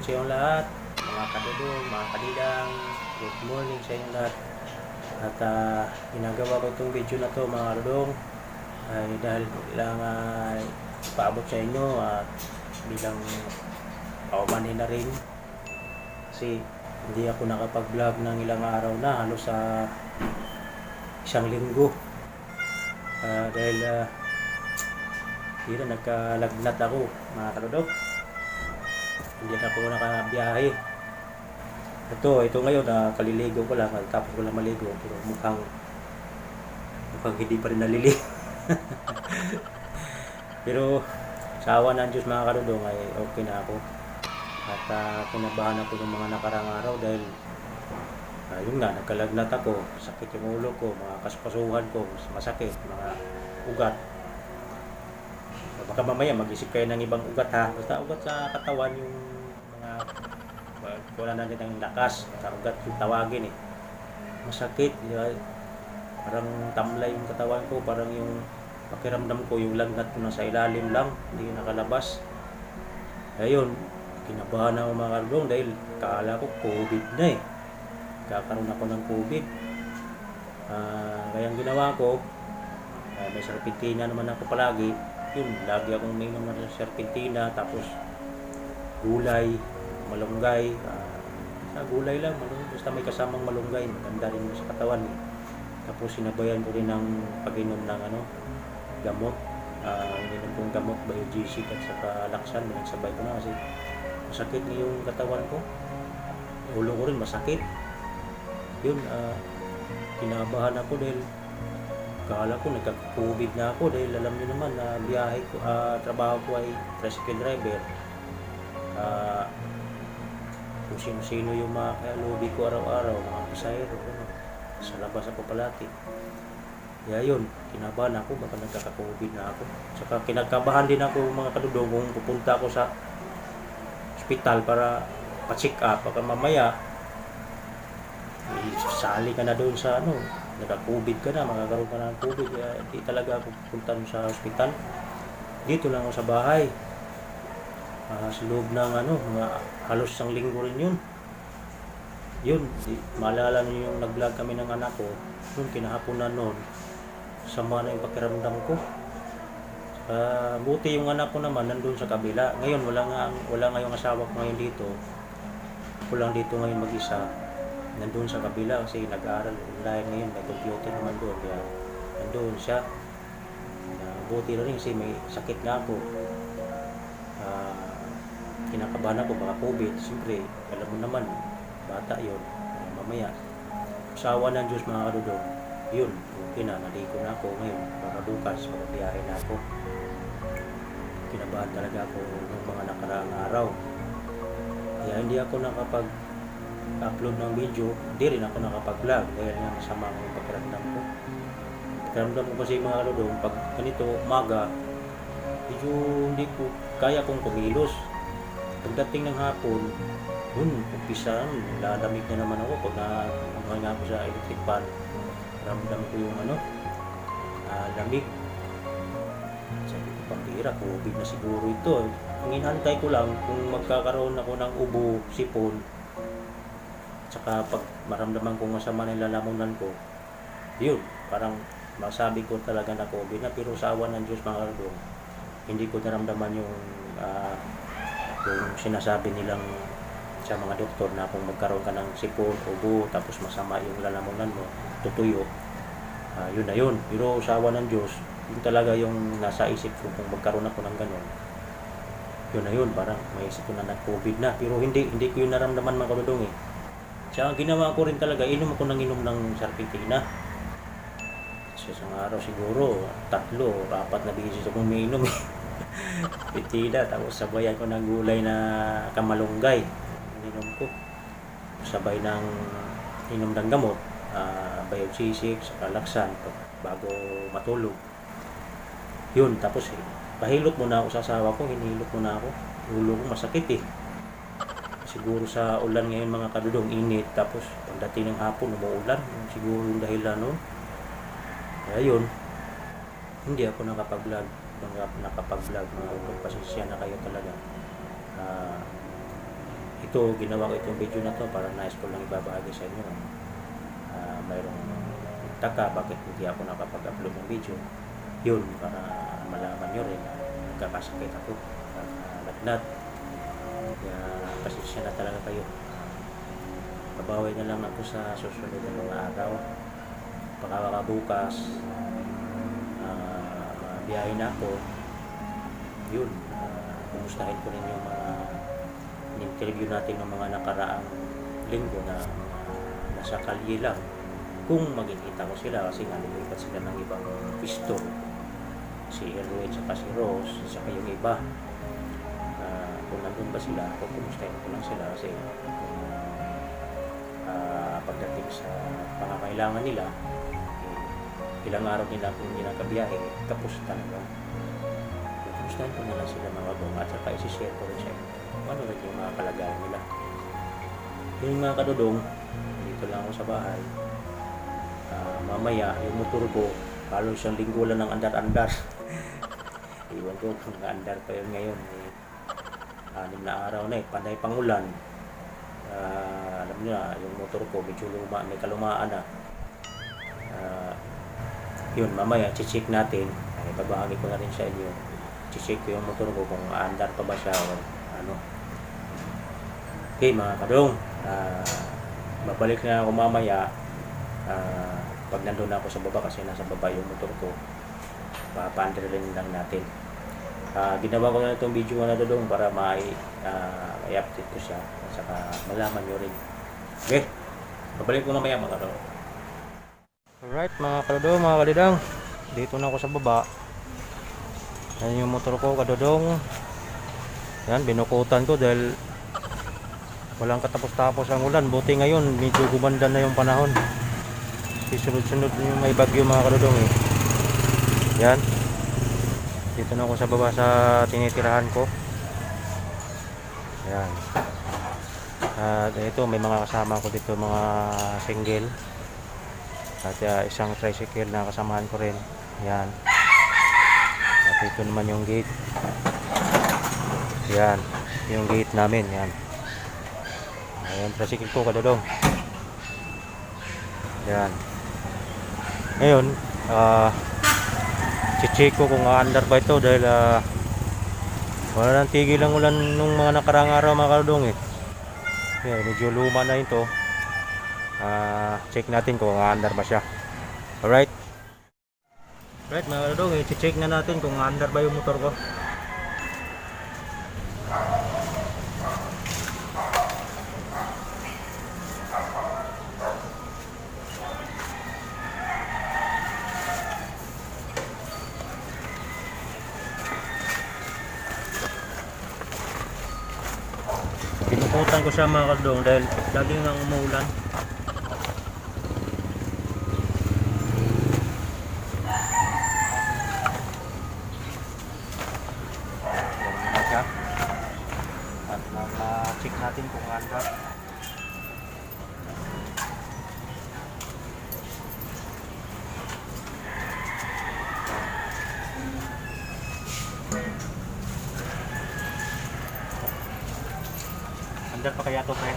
sa inyong lahat, mga kadudong, mga kadidang. Good morning sa inyong lahat. At ginagawa ko itong video na to mga kadudong ay dahil lang paabot sa inyo at bilang paumanhin na rin kasi hindi ako nakapag-vlog ng ilang araw na, halos sa isang linggo dahil hindi na nagkalagnat ako mga kadudong. Hindi na ako nakabiyahe. Ito ngayon kaliligo ko lang, tapos ko lang maligo, pero mukhang hindi pa rin naliligo. Pero sa awa ng Diyos mga kadudong ay okay na ako. At kinabahan ako ng mga nakarang araw dahil yun nga, nagkalagnat ako, sakit yung ulo ko, mga kaspasuhan ko, masakit, mga ugat. Baka mamaya mag-isip kayo ng ibang ugat ha. Basta ugat sa katawan, yung mga wala na din ang lakas sa ugat yung tawagin eh. Masakit, parang tamlay yung katawan ko, parang yung pakiramdam ko, yung lagnat ko nasa ilalim lang, hindi nakalabas. Ayun, kinabahan ako mga kadudong dahil kaala ko COVID na eh. Kakaroon ako ng COVID. Kaya ang ginawa ko, may serpentina naman ako palagi. Yun, lagi akong uminom ng serpentina, tapos gulay, malunggay. Gulay lang, basta may kasamang malunggay, maganda rin sa katawan eh. Tapos sinabayan ko rin ng pag-inom ng gamot. Ininom kong gamot, Biogesic at saka Laksan, nagsabay ko na kasi masakit na yung katawan ko. Ulo ko rin masakit. Yun, kinabahan ako dahil kala ko nagka-COVID na ako dahil alam niyo naman na biyahe ko, trabaho ko ay tricycle driver. Kung sino-sino yung mga kalubi ko araw-araw, mga pasahero, sa labas ako palati. Kaya yun, kinabahan ako, baka nagkaka-COVID na ako. Saka kinakabahan din ako mga kadudong kung pupunta ako sa hospital para pa-check up, baka mamaya sali ka na doon sa nagka-COVID ka na, makakaroon ka na ng COVID. Kaya hindi talaga ako pupunta sa hospital. Dito lang ako sa bahay. Sa loob ng mga halos isang linggo rin yun. Yun, maalala niyo yung nag-vlog kami ng anak ko, noon kinahaponan noon, sama na yung pakiramdam ko. Buti yung anak ko naman nandun sa kabila. Ngayon wala nga yung asawa ko ngayon dito. Ako lang dito ngayon mag-isa. Nandun sa kabila kasi nag-aaral online ngayon, may computer naman doon, kaya nandun siya. Buti na rin kasi may sakit nga ako. Kinakabahan ako baka COVID. Siyempre, alam mo naman, bata yun. Mamaya, usawa ng Diyos mga kadudong, yun, okay na, naligo na ako ngayon. Baka bukas, magbiyahe na ako. Kinabahan talaga ako ng mga nakaraang araw. Kaya hindi ako nakapag-upload ng video, hindi rin ako nakapag-vlog dahil nga masama ang pakiramdam ko. Pakiramdam ko kasi mga kadudong, pag ganito, umaga, medyo hindi ko kaya kong kumilos. Pagdating ng hapon, umpisa, lalamig na naman ako pag nakuha ako sa electric fan. Ramdam ko yung lamig. Sabi ko, pambira, COVID na siguro ito. Ang inantay ko lang kung magkakaroon ako ng ubo, sipon, tsaka pag maramdaman kong masama ng lalamunan ko, yun, parang masabi ko talaga na COVID na. Pero sa awa ng Diyos mga kadudong, hindi ko naramdaman yung sinasabi nilang sa mga doktor na kung magkaroon ka ng sipon, ubo, tapos masama yung lalamunan mo, tutuyo, yun na yun. Pero sa awa ng Diyos, yun talaga yung nasa isip ko kung magkaroon ako ng ganun. Yun na yun, parang may isip ko na nag-COVID na. Pero hindi ko yun naramdaman mga kadudong eh. Tsaka ginawa ko rin talaga, inom ng serpentina. Sa isang araw siguro, 3 o 4 na beses akong umiinom eh. Petida, tapos sabayan ko ng gulay na kamalunggay. Ininom ko. Sabay ng inom ng gamot, Biogesic, saka Laksan bago matulog. Yun, tapos pahilot muna ako sa asawa ko, hinilot muna ako. Ulo ko masakit eh. Siguro sa ulan ngayon mga kadudong, init, tapos pagdating ng hapon umuulan, siguro yung dahilan nun. Kaya yun, hindi ako nakapag-vlog mga pasensya na kayo talaga. ito, ginawa ko itong video na to para nais ko lang ibabahagi sa inyo. Mayroong taka bakit hindi ako nakapag-upload ng video. Yun, para malaman nyo rin na nagkakasakit ako, lagnat. Kaya pasensya na talaga kayo. Babawi na lang ako sa susunod na mga araw. Baka bukas biyahe na ako. Yun, kumustahin ko rin yung mga interview natin ng mga nakaraang linggo na nasa kalye lang, kung makikita ko sila, kasi nga lumipat sila ng ibang pisto, si Erwin saka si Rose saka yung iba. Kung nandun ba sila, ako kumustahin ko lang sila kasi pagdating sa pangangailangan nila, ilang araw nila kung hindi nakabiyahe, tapos talaga. Kumustahin ko na lang sila mga kabong, at saka isi-share ko rin sa inyo ano rin yung mga kalagayan nila. Yung mga kadudong, dito lang ako sa bahay. Mamaya yung motor ko halos isang linggo lang ng andar-andar. Iwan ko kung andar pa yun ngayon, 6 na araw na panay pangulan. Alam niyo na, yung motor ko medyo luma, may kalumaan na. Yun, mamaya check natin, ibabahagi ko na rin sa inyo. Check ko yung motor ko kung andar pa ba siya o ano. Okay mga kadong, babalik na ako mamaya pag nandun na ako sa baba, kasi nasa baba yung motor ko. Papandarin lang natin. Ginawa ko na itong video na dodong para i-update ko siya at saka malaman nyo rin. Okay, babalik ko mamaya mga kadong. Alright mga kadodong, mga kalidang, dito na ako sa baba. Yan yung motor ko kadodong. Yan, binukutan ko dahil walang katapos-tapos ang ulan. Buti ngayon medyo gumanda na yung panahon. Sunod-sunod yung may bagyo mga kadodong eh. Yan, dito na ako sa baba sa tinitirahan ko. Yan. At ito may mga kasama ko dito, mga single. At isang tricycle na kasamahan ko rin. Yan. At ito naman yung gate. Yan, yung gate namin. Yan. Ayan, tricycle ko kadodong. Yan. Ngayon, check ko kung aandar ba ito dahil wala nang tigil ang ulan nung mga nakarang araw mga kadodong eh. Yan, medyo luma na ito. Check natin kung aandar ba siya. Alright. Alright mga kadodong, i-check na natin kung aandar ba yung motor ko. Pinukutan ko siya mga kadodong dahil lagi nang umuulan. At check natin kung andar. Andar pa kaya ito pre?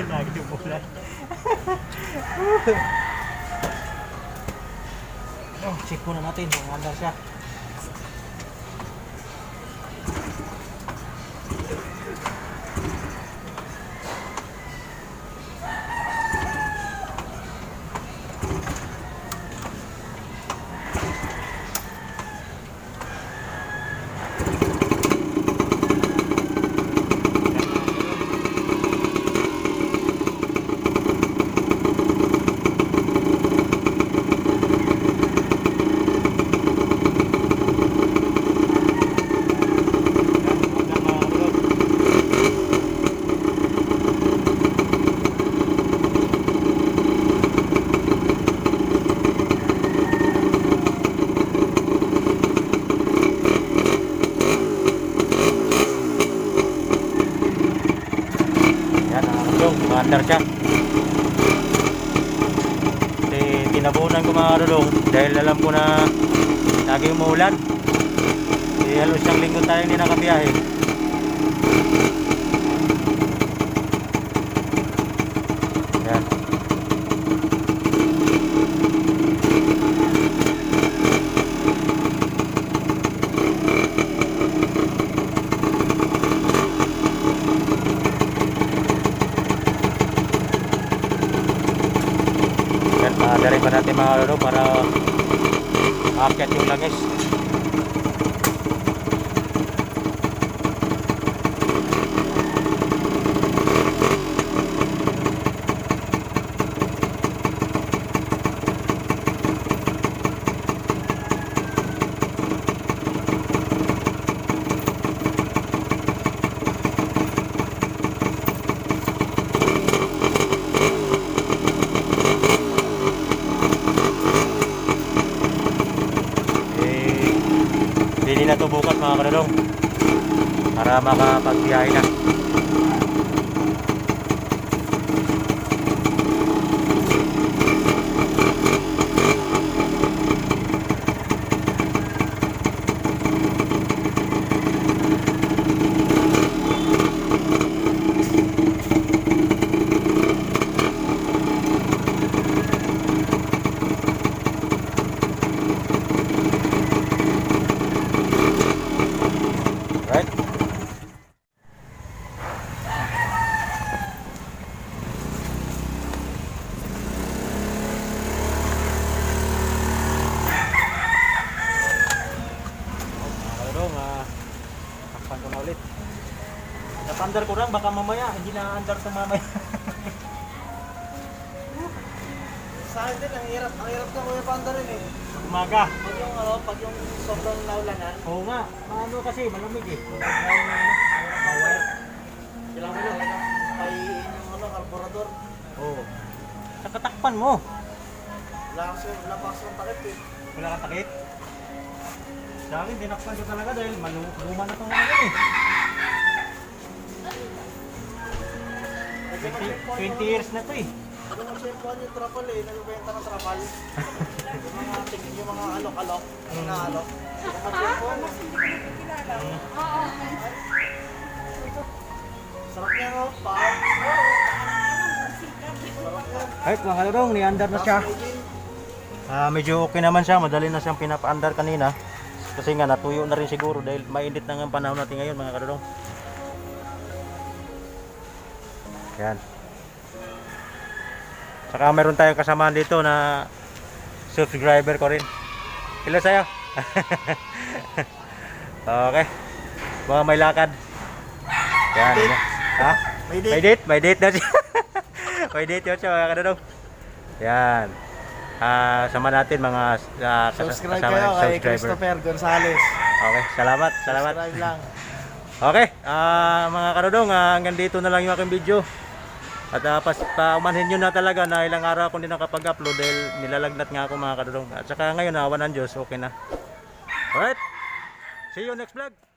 Lagi yung ulan. Check muna natin kung andar siya. Maandar siya. Tinabunan ko mga kadodong dahil alam ko na lagi umuulan. Halos isang linggo tayo hindi nakabiyahe. mga kadudong para aakyat yung langis. Pili na to bukas mga kadudong para makapagbiyahe na. Right? Takpan ko na ulit. Natandar ko lang, baka mamaya hindi na andar sa mamaya. Sa akin din, ang hirap ka kuya panda rin eh. Umaga. Pag yung sobrang naulanan, Oo nga, ano kasi malamig eh. bawal. Kailangan mo lang paiin yung karburador. Oo. Sa katakpan mo. Lakas ng takip eh. Wala kang takip. Sa akin, dinakpan ko talaga dahil luma na itong ano eh. 20 years na to eh. Yung mga shampoo yung trapal eh, nagbibenta ng trapal. yung mga alok-alok, na alok. Yung mga shampoo. Sarap niya nga, paa. Sarap niya. Ay, mga kadudong, ni-andar na siya. Medyo okay naman siya, madali na siyang pinapa-andar kanina. Kasi nga natuyo na rin siguro dahil mainit na nga ang panahon natin ngayon mga kadudong. Yan. Saka meron tayong kasamahan dito na subscriber ko rin. Hello sa'yo. Okay. Mga may lakad. Yan. Ha? May date. May date? May date na siya. May date yun siya mga kadudong. Yan. Sama natin mga Subscribe kasama kayo kay subscriber. Christopher Gonzales. Okay, salamat. Subscribe lang. Okay, mga kadudong, hanggang dito na lang yung aking video. At paumanhin nyo na talaga na ilang araw akong hindi nakapag-upload dahil nilalagnat nga ako mga kadudong. At saka ngayon, awan ng Diyos, okay na. Alright, see you next vlog.